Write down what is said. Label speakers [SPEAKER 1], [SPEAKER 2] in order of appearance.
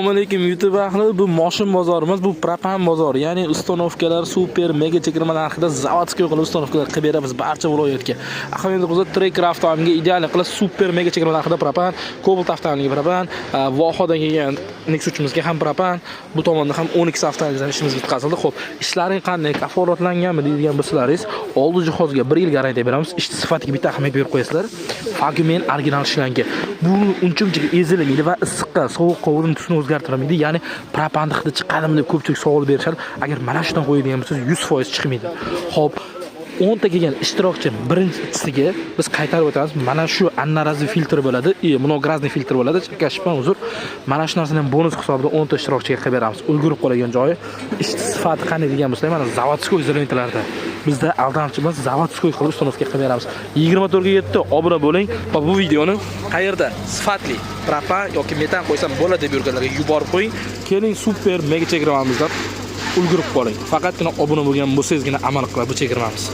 [SPEAKER 1] Assalomu alaykum, YouTube ahli. Bu moshin bozorimiz, bu propan bozori. Ya'ni установка lar super mega chegirma narxida, заводской qilib установка lar qilib beramiz barcha viloyatga. Ahamiyatli bo'lsa, Tracker avtomobiliga ideal qilib super mega chegirma narxida propan, Cobalt avtomobiliga propan, Vohodan kelgan Nexus 3imizga ham propan, bu tomonda ham 12 avtomobildan ishimiz bitkazildi. Xo'p, ishlaring qanday, kafolatlanganmi deydigan bo'lsalaringiz, oldi jihozga 1 yil garantiya beramiz. Ish sifatiga bitta ahamiyat berib qo'yasizlar. Fagumen original ishlangan. Bu uncha-muncha ezilmaydi va issiqqa, sovuqqa o'zini tusini o'zgartirmaydi. Ya'ni propanni hidi chiqadimi deb ko'pchilik savol berishadi. Agar mana shundan qo'yadigan bo'lsangiz, 100% chiqmaydi. Xo'p, 10 ta kelgan ishtirokchi birinchisiga biz qaytarib o'tamiz. Mana shu одноразовый filtr bo'ladi, и многоразный filtr bo'ladi. Chakashibman, uzr. Mana shu narsani ham bonus hisobida 10 ta ishtirokchiga qilib beramiz. Ulgurib qolgan joyi, ish sifati qanday degan bo'lsa, mana заводской izolentalarda. Bizda aldamchi emas, заводской qilib установка qilib beramiz. 24 ga 7 obuna bo'ling va bu videoni qayerda sifatli propan yoki metan qo'ysam bo'ladi deb yurganlarga yuborib qo'ying. Keling, super mega chegirmamizdan ulgurib qoling. Faqatgina obuna bo'lgan bo'lsangizgina amal qiladi bu chegirmamiz.